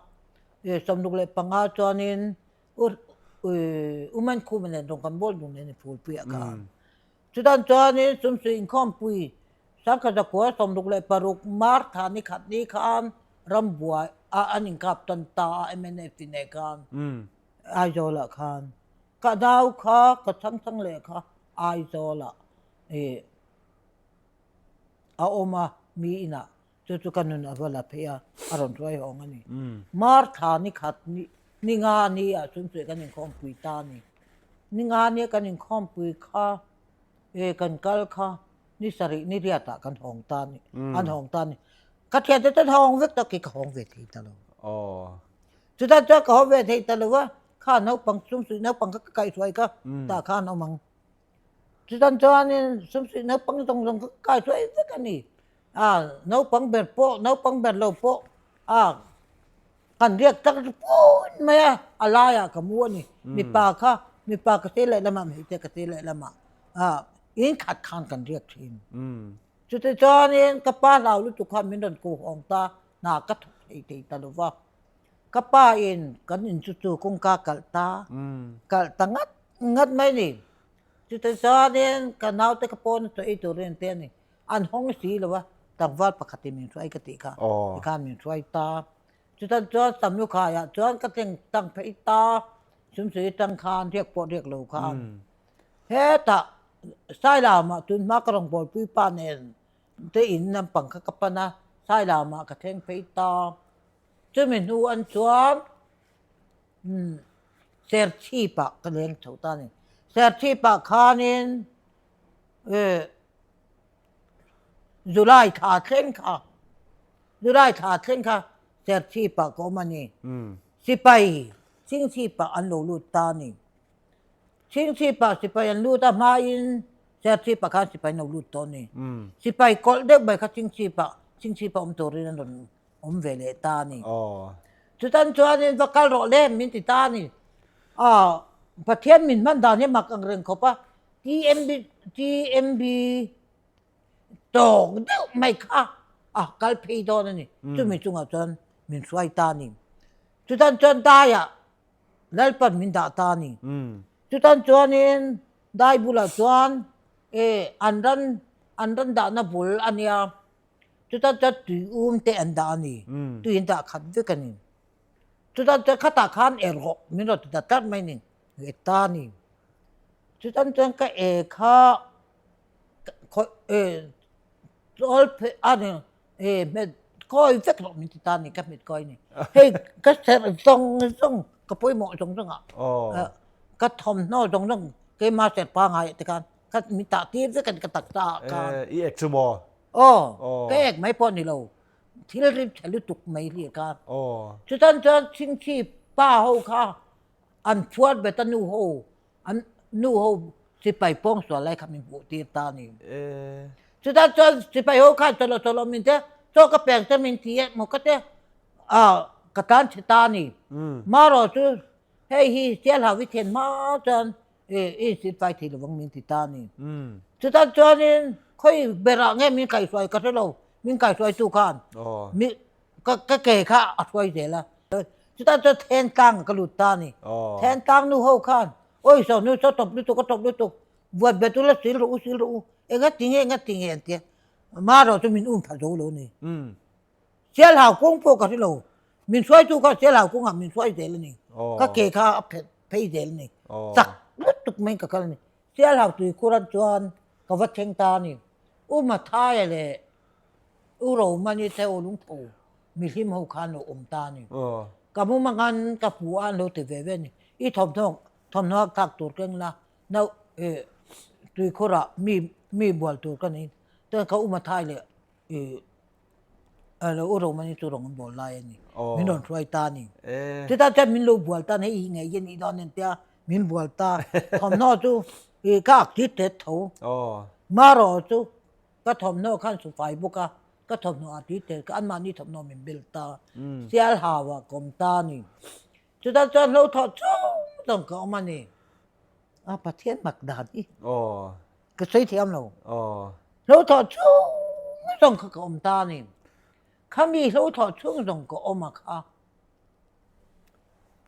65 chuanin u u Mankhuma nen rawng kan bawl dun nen Phulpuiah khan. Chutan chuanin Sumsui inkhawmpui 1966 Martha ni khat ni khan rambuai a an inkap tan ta a mnf ti nen khan Aizawlah khan. Ka nau kha ka chhang chhang leh kha Aizawlah ih a awm a mi inah chu chu ka nun a va la phei a a rawn hruai hawng a ni. Martha ni khat ni ni nga ni ah chuan chuih kan inkhawmpui ta a ni. Ni nga nia kan inkhawmpui kha eh kan kal kha ni sarih ni riat ah kan hawng ta a ni an hawng ta a ni. Ka thiante chuan hawng vek ta kei ka hawng ve thei ta lo. Chutah chuan ka haw ve thei ta lo a, kha naupang sumsuih naupang kha ka kaihhruai kha tah khan awm ang. Chutan chuanin sumsuih naupang zawng zawng kha ka kaihhruai vek a ni. A naupang ber pawh naupang ber lo pawh a kan riak tak pun mai a, a laiah ka mu a ni. Mipa kha mipa ka sir lehlamah hmeichhia ka sir lehlamah a in khat khan kan riak thin. Chutichuanin ka pa hlau lutuk khan min rawn kuhawng ta hna ka thawk thei thei ta lo va. Ka pa in kan in chu chu kawngka kalh ta, kalh ta ngat ngat mai ni. Chutichuanin ka naute ka pawn chaw ei turin an ti a ni. An hawng si lo va, tlangval pakhatin min hruai ka tih kha, tikhan min hruai ta. Chutan chuan Samlukhaiah chuan ka thleng tang phei ta, Sumsui atang khan riak pawh riak lo khan. Hetah Sailamah tunhma ka rawngbawlpui pa nen te in lampang kha ka pan a, Sailamah ka thleng phei ta. Chumi hnu an chuan Serchhipah ka leng chho ta a ni. Serchhipah khanin July thla thleng kha July thla thleng kha Serchhipah ka awm a ni. Sipai Chhingchhipah an lo lut ta a ni. Chhingchhipah sipai an lut a hmain Serchhipah khan sipai an lo lut tawh a ni. Sipai kawlh deuh mai kha Chhingchhipah Chhingchhipah awm turin an rawn awm ve leh ta a ni. Chutan chuanin va kal rawh le min ti ta a ni. Aw, Pathian min hman dan hi mak ang reng khawp a, TMB, TMB tawk deuh mai kha a kal phei dawn a ni. Chumi chungah chuan min hruai ta a ni. Chutan chuan daiah Lalpan min dah ta a ni. Chutan chuanin dai bulah chuan e an ran an ran dahna bul a nia. Chutan chuan tui um te an dah a ni. Tui an dah khat vek a ni. Chutan chuan khatah khan e rawh min rawn ti ta tlat mai a ni. E ta a ni. Chutan chuan ka e kha e chawl phei a ni e hmet kawi vek rawh min ti ta a ni ka hmet kawi a ni. Hei ka serh zawng zawng ka pawimawh zawng zawng ah ka thawmhnaw zawng zawng keima serh pangai te khan ka min tah tir vek a ni ka taksa ah khan. I ek chu maw? Aw, ka ek mai pawh ni lo, thil rim chhe lutuk mai hlir kha. Chutan chuan Chhingchhi pa ho kha an phuar bet a nu ho, an nu ho sipai pawng sual lai kha min hmuh tir ta a ni. Chutan chuan sipai ho khan chawlh chawlh min tia, chaw ka peng te min ti e maw ka tia, ka tan chhe ta a ni. Marawh chu hei hi Sialhau i thlen hma chuan I insilfai thei lovang min ti ta a ni. Chutan chuanin khawi berah nge min kaihhruai ka hre lo, min kaihhruaitu khan mi ka ke kha a hruai zel a. Chutan chuan Thentlang ka lut ta a ni. Thentlang nu ho khan awi saw nu saw tawp lutuk a tawp lutuk, buat bet ula sil rawh u sil rawh u, enga ti nge enga ti nge an ti a, marawh chu min um pha zo lo a ni. Sialhau kawng pawh ka hre lo. Min hruaitu kha Sialhau kawngah min hruai zel a ni. Ka ke kha a phet phei zel a ni. Chak lutuk maiin ka kal a ni. Sialhau tuikhuran chuan ka va thleng ta a ni. U Mathaia leh U Romani te aw lungtho mihlim ho kha an lo awm ta a ni. Ka mumangan ka hmu a an lo ti ve ve a ni. I thawmhnaw thawmhnaw a thlak tur keng la no tuikhurah mi mi bual tur ka nei. Chuan ka U Mathai leh Alo u Romani chu rawn bawl lai a ni. Min rawn hruai ta a ni. Chutah chuan min lo bual ta a ni, hei hi ngei hi a nih dawn entia min bual ta. Thawmhnaw chu ka ak tit tet tho. Marawh chu ka thawmhnaw khan su fai bawk a, ka thawmhnaw ah tit tet kha anmahni thawmhnaw min bel ta. Sial hau ah ka awm ta a ni. Chutah chuan hlo thawh chung chuan ka awm a ni. A Pathian mak dan hi. Ka sawi thiam lo. Hlo thawh chhung zawng kha ka awm ta a ni. Khami hlo thawh chhung zawng ka awm a kha.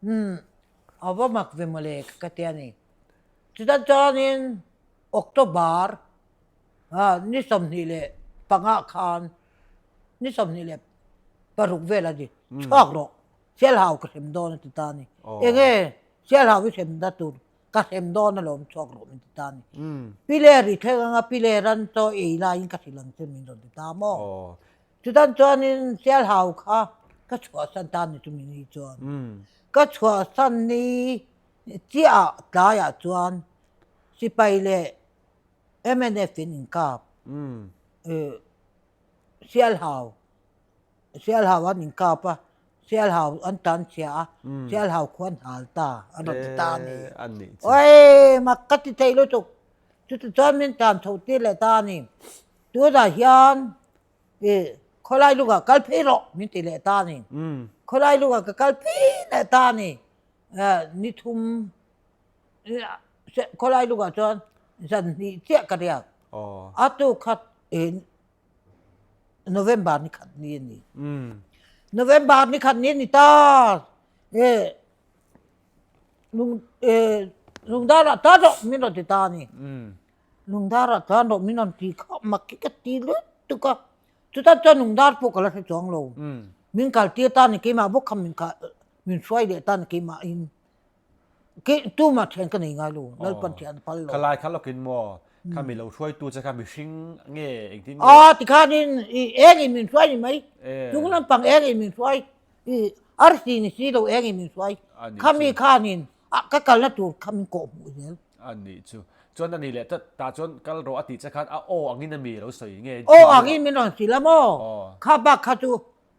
Umm a va mak ve mawle ka ti a ni. Chutah chuanin October ni 25 khan ni 26 vel a ni. Chhuak rawh Sialhau ka hrem dawn a ti ta a ni. Enge Sialhau i hrem na tur ka hrem dawn alawm chhuak rawh min ti ta a ni. Piler i thleng anga piler an chaw ei laiin ka hrilh ang che min rawn ti ta maw? Chutan chuanin Sialhau kha ka chhuahsan ta a ni chumi ni chuan. Ka chhuahsan ni chiahah tlaiah chuan sipai leh mnf in inkap Sialhau Sialhau an inkap a, Sialhau an tan chhia a, Sialhau khu an hal ta, an rawn ti ta a ni. Awii mak ka ti thei lutuk, chuti chuan min tan chho tir leh ta a ni. Tunah hian i khawlai lungah kal phei rawh min ti leh ta a ni. Khawlai lungah ka kal phei leh ta a ni. Ni thum khawlai lungah chuan zan hnih chiah ka riak. A tuk khat November ni khat ni a ni. November ni khat ni a ni ta. E lung e lungdar ah tan rawh min rawn ti ta a ni. Lungdar ah tan rawh min rawn ti kha mak hi ka ti lutuk a. Chutah chuan lungdar pawh ka la hre chuang lo. Min kal tir ta a ni keimah bawk kha min kal min hruai leh ta a ni keimah in. Tumah thian ka nei ngai lo, Lalpan thian a phal lo. Khalai kha lawkin maw, kha mi lo hruaitu che kha mihring nge engtin nge? Aw tikhanin i engin min hruai ni mai, chung lampang engin min hruai, i arsi ni si lo engin min hruai, khami khanin ka kalna tur kha min kawh hmuh zel. A nih chu. Chuan a nih leh tah chuan kal rawh a tih che khan a aw angin a mi lo sawi nge? Aw angin min rawn hrilh a maw, kha bak kha chu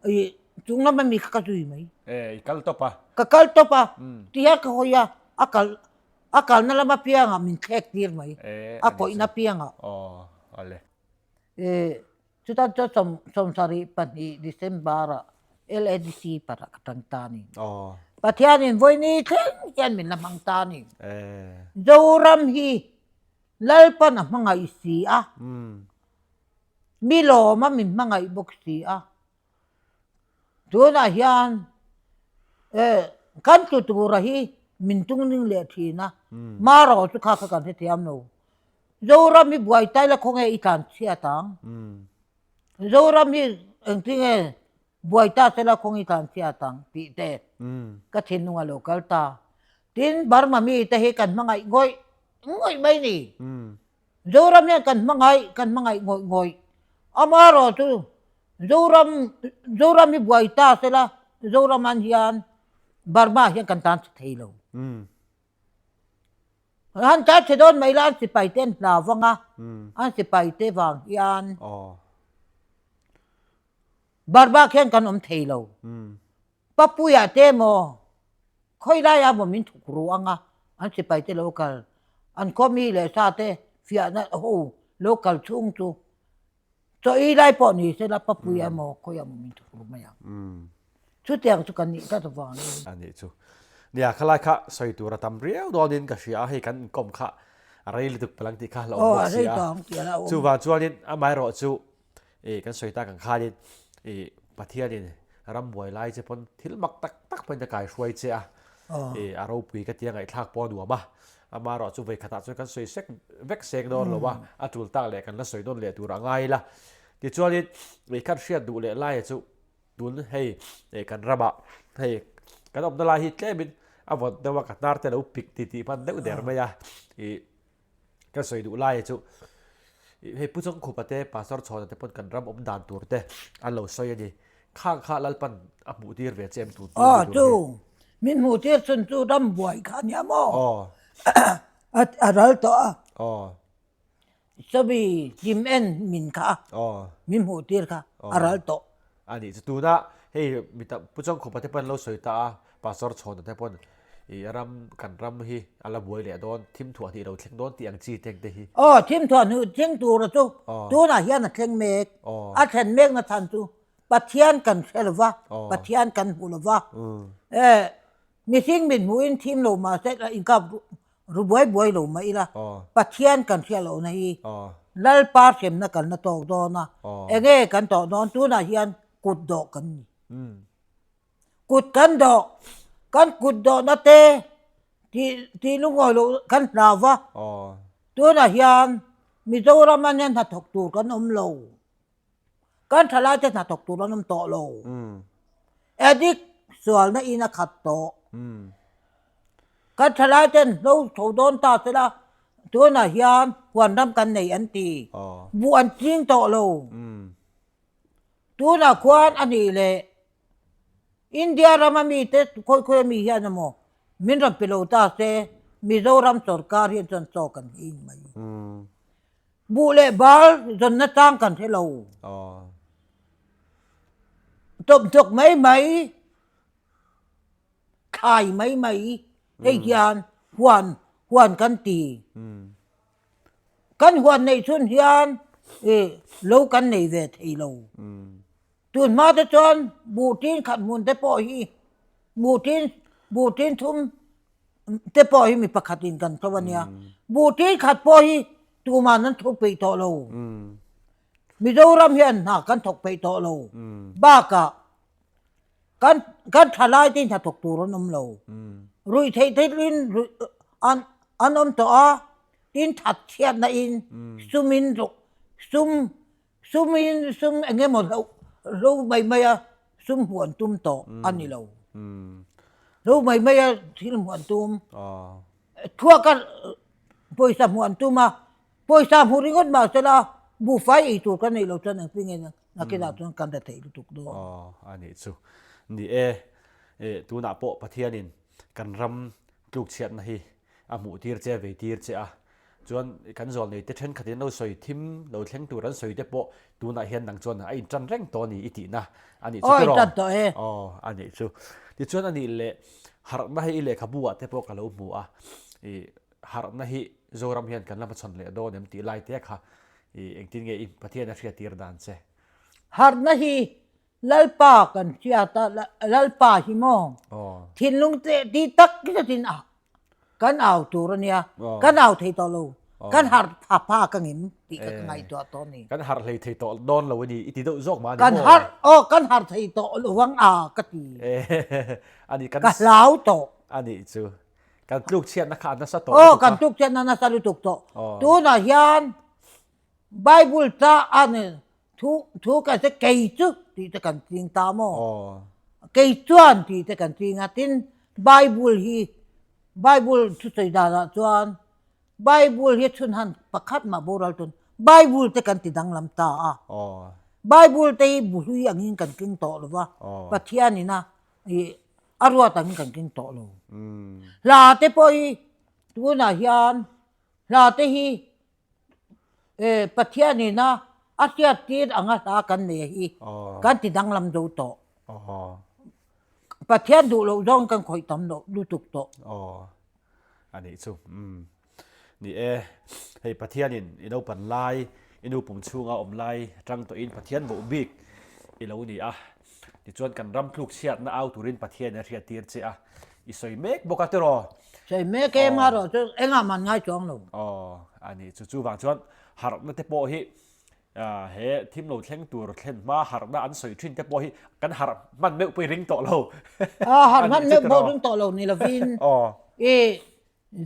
I chung lama mi kha ka zui mai. E, i kal tawp a. Ka kal tawp a, tihian ka hawi a, a kal a kalna lama piangah min thlek tir mai. E, a kawihna piangah. Aw, ale. E, chutan chuan sawm 72 December-ah LADC parah ka tang ta a ni. Aw. Pathianin vawiini thleng hian min la hmang ta a ni. E. Zoram hi Lalpan a hmangaih si a. Mi lawma min hmangaih bawk si a, tunah hian eh kan tlu tura hi min tungning leh thin a, Maro chu kha kha kan hrethiam lo. Zoram hi buai tai la khawnge i tlan chhiat ang? Zoram hi engtinge buai ta sela khawnge i tlan chhiat ang tih te ka thinlung a lo kal ta. Tin, Burma mite hi kan hmangaih ngawih ngawih mai ni. Zoram hian kan hmangaih, kan hmangaih ngawih ngawih. Amaherawh chu Zoram, Zoram hi buai ta sela, Zoram an hian Burma hian kan tan chhe thei lo. Han tan chhe dawn mai la an sipai te an hlau vang a, an sipai te vang hian Burma khian kan awm thei lo. Papuia te maw, khawi laiah maw min thuk ru ang a, an sipai te lo kal, an khaw mi leh sa te fiahna ho lo kal chhung chu chaw ei lai pawh ni sela Papuia maw khawiah maw min thuk ru mai ang. Chutiang chu kan nih tlat avangin. A nih chu. Nia, khalai kha sawi tur a tam riau dawnin ka hria a, hei kan inkawm kha a rei lutuk palang tih kha hlauhawm bawk si a. Chuvang chuanin amaherawhchu I kan sawi tak ang khanin i Pathianin ram buai lai che pawn thil mak tak tak pawhin a kai hruai che a, i a ropui ka tia ngaihthlak pawh a nuam a, amaherawh chu vawikhatah chuan kan sawi sek vek sek dawn lo a, a tul tak leh kan la sawi nawn leh tur a ngai ila. Tichuanin i khan hriat duh leh laia chu tun hei kan ramah hei kan awmna lai hi tlemin a vawt deuh a ka hnar te lo pik titih hman deuh der mai a, i Ka sawi duh lai chu hei Pu Chawngkhupa te Pastor Chhawna te pawn kan ram awm dan tur te an lo sawi a ni. Khang kha Lalpan a hmuh tir ve che em tun tur ni tur hi? Aw chu min hmuh tir chhun chu ram buai kha a nia maw? Aw. A ral tawh a. Aw. Chumi hlim en min kha Aw. min hmuh tir kha a ral tawh. A nih chu tuna hei mi tam Pu Chawngkhupa te pawn an lo sawi ta a Pastor Chhawna te pawn i ram kan ram hi a la buai leh dawn thim thuah hnih lo thleng dawn tih ang chi teng te hi. Aw thim thuah hnih thleng tura chu tunah hian a thleng mek. A thlen mek na chhan chu Pathian kan hre lo va, Pathian kan hmu lo va. Mihring mit hmuhin thim lo mahse inkap. Ru buai buai lo mah ila, Pathian kan hriat lohna hi Lalpa hremna kan la tawk dawn a, enge kan tawh dawn tunah hian kut dawh kan ni. Kut kan dawh, kan kut dawhna te tih tih lungawi loh kan hlau va, tunah hian Mizoram a nia hnathawk tur kan awm lo. Kan thalai te hnathawk tur an awm tawh lo. Addict sualna in a khat tawh. Kan thalai ten hlo tho dawn ta sela tunah hian huan ram kan nei an ti. Buh an ching tawh lo. Tunah khuan a nih leh India rama mite khawi khawi ami hian emaw min rawn pe lo ta se Mizoram sorkar hian chuan chaw kan hing mai. Buh leh bal zawnna chang kan hre lo. Tawphnawk mai mai, thlai mai mai hei hian huan huan kan ti. Kan huan neih chhun hian lo kan nei ve thei lo. Tun hma te chuan buh tin khat hmun te pawh hi buh tin buh tin thum te pawh hi mi pakhat in kan tho a nia. Buh tin khat pawh hi tuman an thawk peih tawh lo. Mizoram hian hna kan thawk peih tawh lo. Bakah kan kan thalai te hna thawk tur an awm lo. Ruih theih theih in ruih an an awm tawh a, tin that chhiatna in sum in sum Sum in sum eng emaw hloh hlo mai mai a sum hmuh an tum tawh a ni lo. Hlo mai mai a thil hmuh an tum. Thuak a pawisa hmuh an tum a, pawisa hmuh ringawt mah sela buhfai ei tur kan neih loh chuan engtin nge nakinah chuan kan ra theih lutuk dawn. A nih chu. Ni e, tunah pawh Pathianin kan ram tlukchhiatna hi a hmuh tir che a vei tir che a, Chuan kan zawlnei te thenkhatin lo sawi thim lo thleng tur an sawi te pawh tunah hian nang chuan a intan reng tawh a ni i tihna a nih chu tiraw? Aw intan tawh e. Aw a nih chu. Tichuan a nih leh harhna hi i lehkhabu ah te pawh ka lo hmu a, i harhna hi Zoram hian kan la hmachhawn leh dawn em tih lai te kha i engtin nge i Pathian a hriattir dan che? Harhna hi Lalpa kan hriat a, Lalpa hi maw thinlung teh ti tak zetin a kan au tur a nia, kan au thei tawh lo, kan harh pha pha ka ngim tih kha ka ngaihtuah tawh a ni. Kan harh hlei thei tawh dawn lo a ni, i ti deuh zawk mah a ni maw? Kan harh, aw kan harh thei tawh lo ang a ka ti. A ni, kan. Ka hlau tawh. A nih chu. Kan tluk chhiatna kha a nasa tawh lutuk a. Aw, kan tluk chhiatna a nasa lutuk tawh. Tunah hian Bible ta a ni Thu thu kan se kei chu tih te kan ching ta maw? Kei chuan tih te kan ching a, tin Bible hi Bible thusawi danah chuan Bible hi chhun han pakhat mah boral tawn Bible te kan ti danglam ta a. Bible te hi buhlui angin kan keng tawh lo va, Pathian ina ih a ruat angin kan keng tawh lo. Hla te pawh hi tunah hian hla te hi Pathian ina a hriattir anga hla kan nei hi kan ti danglam zo tawh. Pathian duh loh zawng kan khawih tam loh lutuk tawh. A nih chu. Ni e, hei Pathianin i naupan lai, i nu pum chhunga awm lai atang tawhin Pathian voh bik i lo ni a. Tichuan kan ram tluk chhiatna au turin Pathianin a hriattir che a. I sawi mek bawk a tiraw? Sawi mek em a rawh chu engah man ngai chuang lo. Aw a nih chu chuvang chuan harhna te pawh hi he thim lo thleng tur thlen hma harhna an sawi thin te pawh hi kan harh hman meuh pawh i ring tawh lo. A harh hman meuh pawh ring tawh lo ni lovin i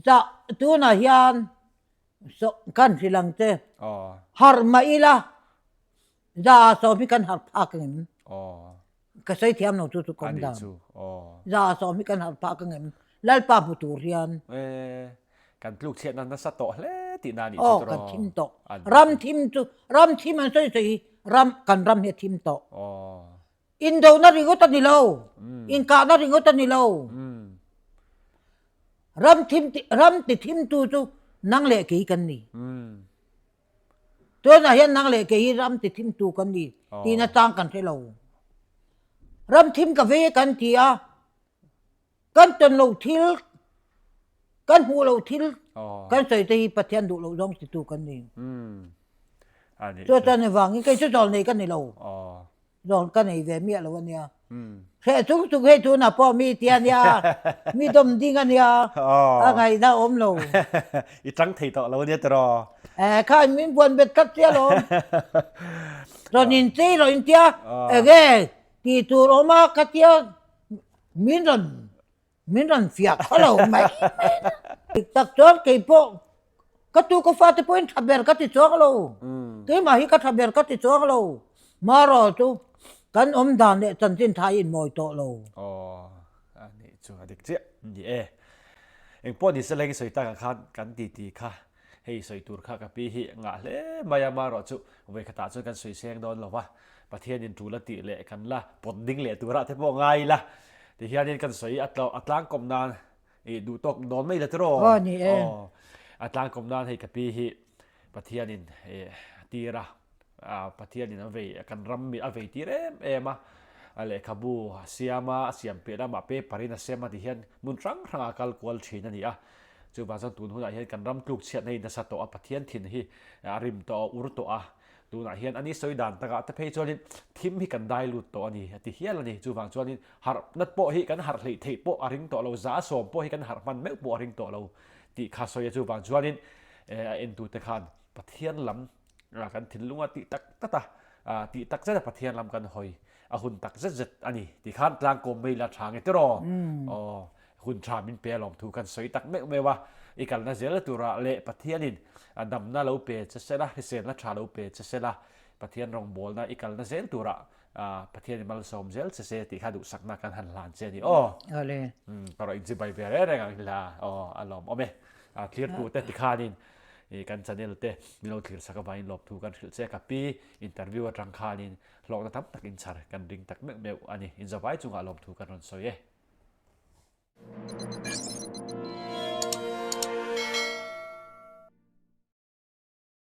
zah tunah hian kan hrilh ang che harh mah ila Za sawm hi kan harh phak ang em? Ka sawi thiam lo chu chu kawm dan. Za sawm hi kan harh phak ang em? Lalpa hmu tur hian. Kan tluk chhiatna nasa tawh hle tihna a nih chu tiraw? Kan thim tawh. Ram thim chu, ram thim an sawi sawi hi ram, kan ram hi a thim tawh. Indona ringawt a ni lo. Inkahna ringawt a ni lo. Ram thim, ram ti thimtu chu nang leh kei kan ni. Tunah hian nang leh kei hi ram ti thimtu kan ni tihna chang kan hre lo. Ram thim ka vei kan ti a, kan tawn lo thil, kan hmuh lo thil kan sawi te hi Pathian duh loh zawng titu kan ni. Chu chuan engvangin kei chu zawl nei ka ni lo. Zawl ka nei ve miah lo a nia. Hreh chung chung hei tunah pawh mi ti a nia, mi dawm ding a nia, a ngaihna a awm lo. I tang thei tawh lo a nia tiraw? Eh, kha min buan bet tlat sia lawm. Rawn in chei rawh in tia, enge tih tur awm a ka tia min rawn Min rawn fiah khaw lo mai mai na. Dik tak chuan kei pawh ka tu ka fate pawhin tha ber ka ti chuang lo. Keimah hi ka tha ber ka ti chuang lo. Marawh chu kan awm dan leh chanchin tha hi inmawi tawh lo. Aw, a nih chu a dik chiah ni e. Engpawh ni se leng sawi takah khan kan titi kha hei sawi tur kha ka pi hi ngah hle mai a, marawh chu vawikhatah chuan kan sawi seng dawn lo va. Pathianin tul a tih leh kan la pawt ding leh turah te pawh ngai ila. Tihianin kan sawi a tlo a tlangkawm nan i duh tawk dawn mai la tiraw? Aw ni e. Aw a tlangkawm nan hei ka pi hi Pathianin i tir a, Pathianin a vei kan ram mi a vei tir em em a, a lehkhabu a siam a, a siam piah lamah paper in a sem a tihian hmun hrang hrangah a kal kual thin a ni a. Chuvang chuan tun hunah hian kan ram tluk chhiatna hi nasa tawh a, Pathian thin hi a rim tawh a, a ur tawh a. Tunah hian ani sawi dan takah te phei chuanin thim hi kan dai lut tawh a ni a ti hial a ni. Chuvang chuanin harh nat pawh hi kan harh hleih theih pawh a ring tawh lo, 100% pawh hi kan harh hman meuh pawh a ring tawh lo tih kha sawi a. Chuvang chuanin a entute khan Pathian lam kan thinlunga tih tak tak a, tih tak zet a Pathian lam kan hawi a hun tak zet zet a ni tih khan tlangkawm mai la tha nge tiraw? Aw. Hun tha min pe alawm thu kan sawi tak meuh meuh a, i kalna zel turah leh Pathianin a damna lo pe che sela, hriselna tha lo pe che sela, Pathian rawngbawlna i kalna zel turah Pathianin malsawm zel che se tih kha duhsakna kan han hlan che a ni aw. Awle. Ka rawh inchibai ve reng reng ang hila aw a lawm awm e. Thlirtu te tikhanin kan channel te min lo thlir sak avangin lawmthu kan hrilh che a, ka pi interview atang khanin hlawkna tam tak inchhar kan ring tak meuh meuh a ni. Inzavai chungah lawmthu kan rawn sawi e.